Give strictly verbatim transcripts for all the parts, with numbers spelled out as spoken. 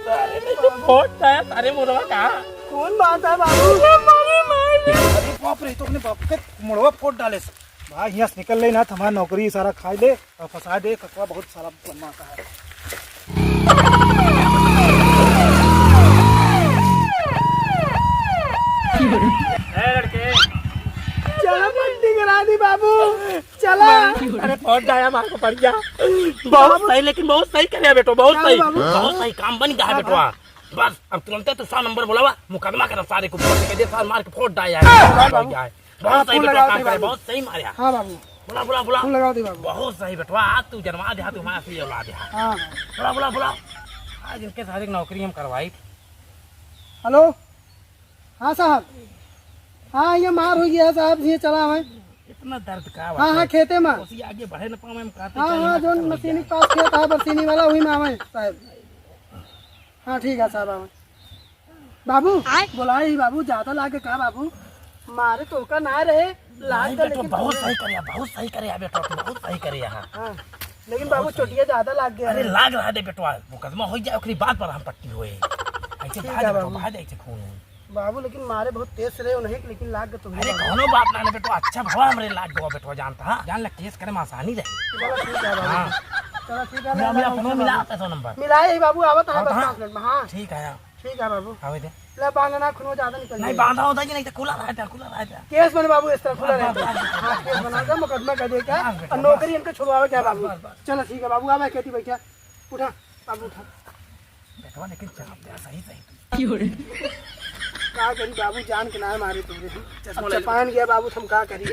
अरे, नहीं तो फोड़ डाया सारे मुड़वा का। कौन बात है बाबू? अरे, मारे, मारे। अरे बाप रे, तो अपने बाप के मुड़वा फोड़ डाले। भाई, यहाँ से निकल ले ना, तो हमार नौकरी सारा खाए दे और फंसा दे, ककवा बहुत सारा बदमाश है। ए लड़के। चलो पट्टी करा दी बाबू, चला। अरे फोड़ डाया मार को पड़ गया। बहुत सही, लेकिन बहुत सही करे बेटो, बहुत क्या सही। बाबू? बहुत सही काम बन गया है हाँ, बेटवा। हाँ। बस अब तुरंते तू सौ नंबर बुलावा, मुकदमा कर सारे को फोड़ के दे, सार मार के फोड़ डाया। हाँ, बाबू। बहुत सही फोन बेटवा लगाओ काम थे करे, बाबू। बहुत सही मारा। हाँ बाबू। बुला, बुला, बुला। फोन लगाओ थे बाबू। बहुत सही बेटवा, आज तू जन्मा दे, तुम्हारा सही औलाद है। हाँ। बुला, बुला, बुला। आज इनके सारे की नौकरी हम करवाई। हेलो। हाँ साहब। हाँ, ये मार हो गया साहब, ये चला हमें। इतना दर्द का हाँ, बात हाँ, है? खेते में। उसी आगे बढ़े न पावे, हम कहते हाँ, चले हाँ, ना जोन करते मशीनी हैं। पास खेत है, बरसीनी वाला, वही में आवे साहब। हाँ, ठीक है साहब, आवे। बाबू, आय? बोलाए ही बाबू, ज्यादा लागे का बाबू? मारे तो का ना रहे, लाग नहीं गया, बेटो, लेकिन बहुत सही करे, बहुत सही करे बेटो, तू बहुत सही करे। हाँ। हाँ, लेकिन बाबू, बहुत सही। चोटिया ज्यादा लाग गया अरे, है। लाग रहा दे बेटवा, मुकदमा हो जाए, ओकरी बाद पर हम पट्टी होए। ऐसे ठीक बहा है दे बेटो, बाबू। बहा दे ऐसे खून। बाबू, लेकिन मारे बहुत तेज से रहे उन्हें, लेकिन लाग गए तुम्हें अरे, बाबू। कौनो बात ना, ना बेटो, अच्छा भवा हमरे लाग गवा बेटो, जानता, हाँ? जान ले, केस करे में आसानी रहे। चलो, ठीक है बाबू। हाँ। चलो, ठीक है, मैं, मैं, मैं अपनो चलो। मिला, पैसा नंबर। मिलाए ही बाबू, आवत है और बस कहाँ? पाँच मिनट में, हाँ। ठीक है, हाँ। ठीक है बाबू। आवे दे। ले, बांधना, खून ज्यादा निकल नहीं, जाएगा। बांधा होता कि नहीं, तो खुला रहता, खुला रहता। केस बने बाबू, इस तरह खुला बस, रहता। बस, बस, हाँ, बस, केस बस, बना दे, बस। मुकदमा कर दे क्या? बस बेटा, और नौकरी बस। इनके छुड़वावे क्या बस, बाबू? बस, बस। चलो, ठीक है बाबू, आवे खेती बैठा, उठा, बाबू उठा। बेटवा, लेकिन चाप दे, सही, सही। का करी बाबू, जान के ना मारे तोरे। चश्मा अब ले ले। चपान गया बाबू, हम का करी?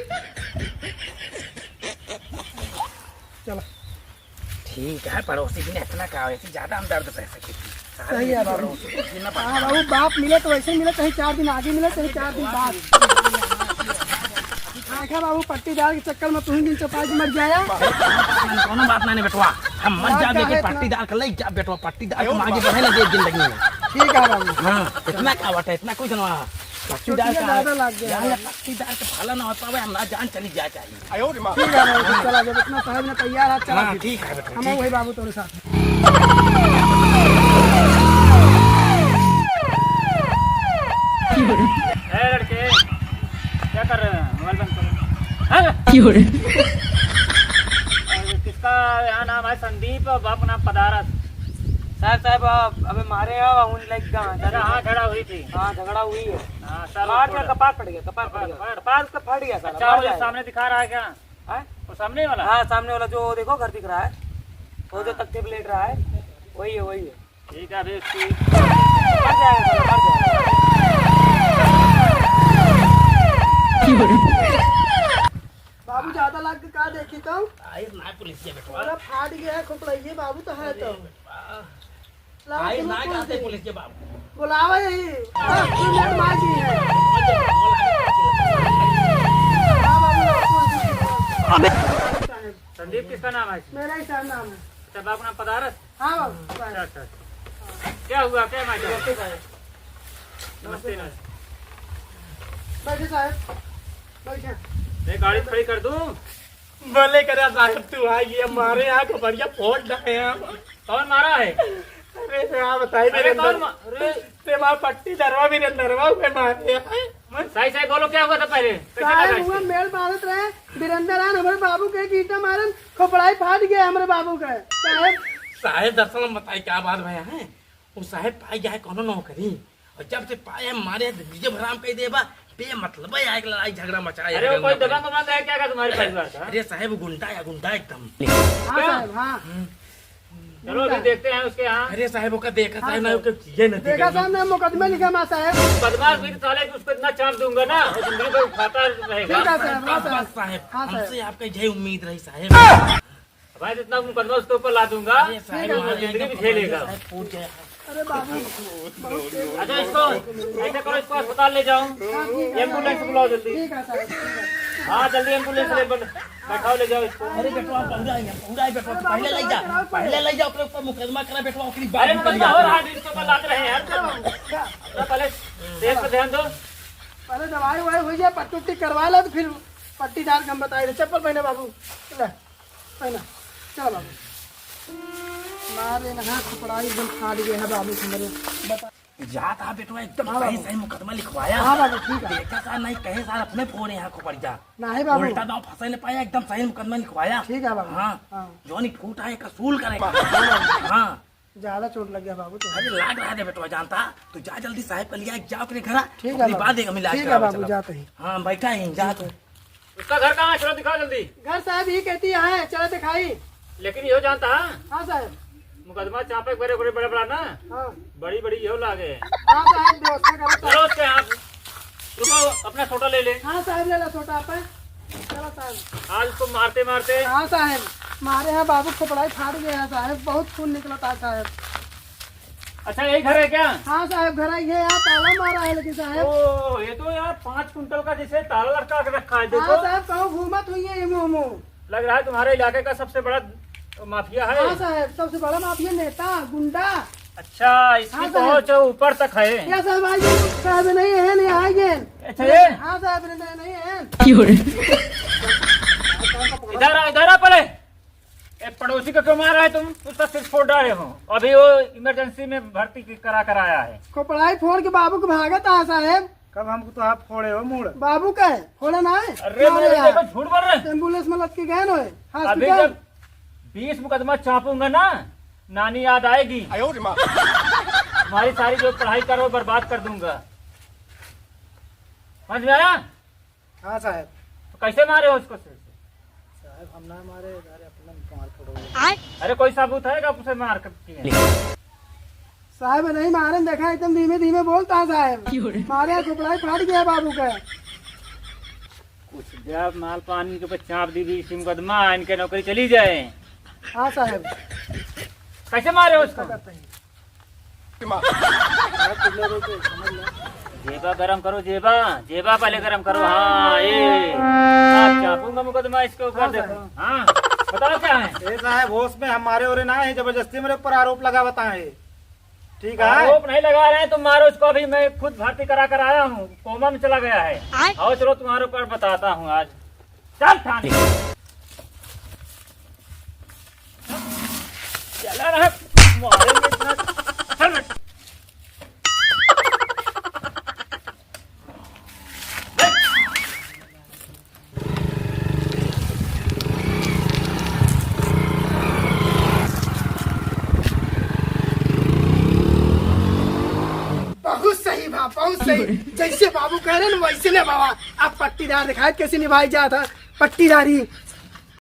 चलो। ठीक है, पड़ोसी भी ने इतना का, ऐसे ज्यादा हम दर्द सह सके थी। सही है बाबू। पड़ोसी भी ना हाँ बाबू, बाप मिले तो वैसे मिले, चाहे चार दिन आगे मिले, चाहे चार दिन बाद। देखा बाबू, पट्टीदार के चक्कर में तुम दिन चपाई के मर जाया। कौनो बात नहीं बेटवा, हम मर लाग जाबे जाए कि इतना। पट्टीदार के ले जा बेटवा, पट्टीदार के आगे बढ़े ना दे जिंदगी में। ठीक है बाबू। हाँ, इतना का बात है, इतना कुछ ना। पट्टीदार चोटिया का ज्यादा लाग गया यार, है। पट्टीदार के भला ना होता है, हम ना जान चली जाए चाहिए। ठीक है बाबू, चला जब इतना साहब ने तैयार है, चला हाँ, फिर। ठीक है बेटा, हम ठीक वही है। बाबू तोरे साथ। ए लड़के, क्या कर रहे हैं? मोबाइल बंद करो। हाँ? क्यों रे? किसका यहाँ नाम है संदीप और बाप नाम पदारस। साहब, साहब, आप अबे मारे हो, उन लाइक का, अच्छा, हाँ, झगड़ा हुई थी। हाँ, झगड़ा हुई है। हाँ, सर, मार थोड़ा। दिया, कपार फट गया, कपार फट गया। कपार, कपार। कपार उसका फट गया, साला, अच्छा, मार वो जो जाएगा। सामने दिखा रहा है क्या? हाँ? वो सामने वाला? हाँ, सामने वाला जो देखो घर दिख रहा है, वो जो हाँ। तख्ते पे लेट रहा है, वही है, वही है। ठीक है, अभी उसकी मर जाएगा साला, मर जाएगा। बाबू, ज्यादा लाग के का देखी तो? आइस ना पुलिस के बेटवा। अरे, फाट गया है खोपड़ाइये बाबू, तो है तो। अरे बेटवा। लाओ, आइस तुम ना कौन कहते थे? पुलिस के बाबू। बुलावा यही। हाँ। दस मिनट मार दी है। हाँ, बाबू, लाओ, कौन सी? अबे। संदीप किसका नाम है? मेरा ही सर नाम है। अच्छा, बाप नाम पदारस? हाँ, बाबू, अच्छा, बस। अच्छा, अच्छा। क्या हुआ, क्या मैटर? नमस्ते, साहब। नमस्ते, नमस्ते। बैठे, साहब, बैठे। मैं गाड़ी खड़ी कर दूँ? भले करा साहब, तू आ गया, मारे यहाँ को बढ़िया फोड़ डाले हैं। कौन मारा है? अरे, क्या बताई, अरे, वीरेंद्र? कौन मा-, अरे। ते मार पट्टीदारवा, वीरेंद्रवा, उहे मारे हैं। सही, सही बोलो, क्या हुआ था पहले? कैसे साहब, लगा हुआ इससे? मेल बांधत रहे, वीरेंद्र आन हमरे बाबू के ईंटा मारन, खोपड़ाई फाट गया हमरे बाबू के, साहब। साहब, दरअसल हम बताई क्या बात भया है। वो साहब पाई गया है कोनो नौकरी, और जब से पाए है मारे डीजे भराम कह देबा, बेमतलब है, आए के लड़ाई झगड़ा मचाए अरे, है वो कोई गंगा दबंग पानी। उबंग है क्या का तुम्हारे परिवार का? अरे साहब, वो गुंडा है, गुंडा एकदम। हाँ क्या? साहब, हाँ। हम्म। चलो, अभी गुंडा। देखते हैं उसके यहाँ। अरे साहब, ओका देखा हाँ साहब, ना साहब। ओके चीजें नहीं देखा देखा। साहब, ना मुकदमा लिखा मा साहब। बदमाश भी साले, उसको इतना चांस दूंगा ना, वो जिंदगी भर उठाता रहेगा। ठीक है साहब, हाँ बस, साहब। बस साहब, हाँ साहब। हमसे आपका यही उम्मीद रही साहब। भाई, जितना मुकदमा उसके ऊपर ला दूंगा, अरे साहब, ठीक है। वो जिंदगी भी झेलेगा। साहब, फूट गया। अरे बाबू, बहुत तेज। अच्छा, इसको ऐसे करो, इसको अस्पताल ले जाओ, हाँ, ठीक है। एम्बुलेंस बुलाओ जल्दी। ठीक है सर, ठीक है। हाँ, जल्दी एम्बुलेंस ले बन-, बैठाओ, ले जाओ इसको। अरे बेटवा, पहुंचा है, पहुंचा है बेटवा, अरे बाबू, पहले ले जा, चलाओ, चलाओ, पहले चलाओ। ले जा, ओकरे ऊपर मुकदमा करा बेटवा, ओकरी बात अरे निकल मतलब जा। और हाथ इसके ऊपर लाते रहे यार। चलो, चलो, पहले सेफ से ध्यान दो। पहले दवाई ववाई हो जाए, पट्टी उट्टी करवा लो, तो फिर पट्टीदार के हम बताए दे। चप्पल पहने बाबू, ले। है ना? चलो बाबू। अरे ना, खोपड़ा एकदम फाट गया है बाबू हमरे। बता। जात हा बेटवा, एकदम हाँ सही बाबू। सही मुकदमा लिखवाया। हाँ बाबू, ठीक है। देखा सार नहीं कहे सार अपने फोड़े यहाँ खोपड़िया। नहीं बाबू। उल्टा दाव फंसे न पाया, एकदम सही मुकदमा लिखवाया। ठीक है बाबू। हाँ। हाँ। जौन ही ठूठा है, एक सूल करेगा। हाँ। ज्यादा चोट लग गया बाबू तो। अरे लाग रहा है बेटवा, जानता। तू जा जल्दी साहब के लिया, जा अपने घर। ठीक है अपनी बाबू। बात देगा, मिला ठीक के है आओ, बाबू, चलो। जाते ही। हाँ, बैठा ही, जा ठीक तू। है। उसका घर कहाँ है? चलो दिखाओ जल्दी। घर साहब ही कहती है, चलो दिखाई। लेकिन यो जानता है? हाँ साहब। मुकदमा चापे के बड़े बड़े बड़ा बड़ा ना। हाँ। बड़ी बड़ी यो लागे। हाँ साहब, व्यवस्था करो साहब। चलो उसके यहाँ। रुको, अपना सोटा ले ले। हाँ साहब, ले लो सोटा आप। चलो साहब। आज उसको मारते मारते। हाँ साहब, मारे हैं बाबू, खोपड़ा ही फाट गया है साहब, बहुत खून निकला था साहब। अच्छा, यही घर है क्या? हाँ साहब, घर है, ये यहाँ ताला मारा है लेकिन साहब। ओ, ये तो यार पाँच कुंटल का जैसे ताला लटका के रखा है, हाँ देखो। साहब, कहूँ घूमत हुई है ये मुँह मुँह। लग रहा है तुम्हारे इलाके का सबसे बड़ा माफिया है। हाँ साहब, सबसे बड़ा माफिया, नेता, गुंडा। अच्छा, इसकी हाँ साहब। पहुंच ऊपर तक है। क्या साहब, आ गए? साहब नहीं है, नहीं आ गए। अच्छा, ये? हाँ साहब, नहीं, नहीं है। क्यों रे? इधर आ, इधर आ पहले। ए, पड़ोसी को क्यों मारा है तुम? उसका सिर फोड़ डाले हो। अभी वो इमरजेंसी में भर्ती करा कर आया है। खोपड़ाई फोड़ के बाबू को भागत आ साहेब। कब हमको तो आप फोड़े हो मूड़? बाबू का है, फोड़ा ना है? अरे मारे मेरे यार। देखो, झूठ बोल रहे हैं। एम्बुलेंस में लग के गए नो है, अभी हॉस्पिटल। जब बीस मुकदमा चापूंगा ना, नानी याद आएगी। आयो रे माँ। तुम्हारी सारी जो पढ़ाई करो, बर्बाद कर दूंगा। समझ में आया? हाँ साहेब। तो कैसे मारे हो उसको सिर से? साहेब, हम ना मारे, अरे अपना मार पड़ो। अरे कोई सबूत है क्या उसे मार कर किए? साहेब, नहीं मारे, देखा एकदम धीमे धीमे बोलता है साहेब। क्यों रे? मारे खोपड़ा ही फाट गया बाबू का। कुछ देर माल पानी के ऊपर चाप दी भी, इसी मुकदमा, इनके नौकरी चली जाए। हाँ साहेब। कैसे मारे हो उसको? करते हैं। जेबा गरम करो, जेबा, जेबा पहले गरम करो। हाँ, ये। आप चापूंगा मुकदमा इसके ऊपर, हाँ, देखो। साहब। हाँ, बताओ क्या है? ए साहब, होश में हमारे ओरे ना है, जबरदस्ती मेरे ऊपर आरोप लगावता है। ठीक है? आरोप नहीं लगा रहे हैं, तुम मारो उसको, अभी मैं खुद भर्ती करा कर आया हूँ, कोमा में चला गया है। आय? आओ चलो, तुम्हारे ऊपर बताता हूँ आज। चल थाने। चला रहा, मारेंगे इतना। चल बेटा। बहुत सही बा, बहुत सही। जैसे बाबू कह रहे न, वैसे ने बाबा। अब पट्टीदार दिखाए कैसे निभाई जात है, पट्टीदारी।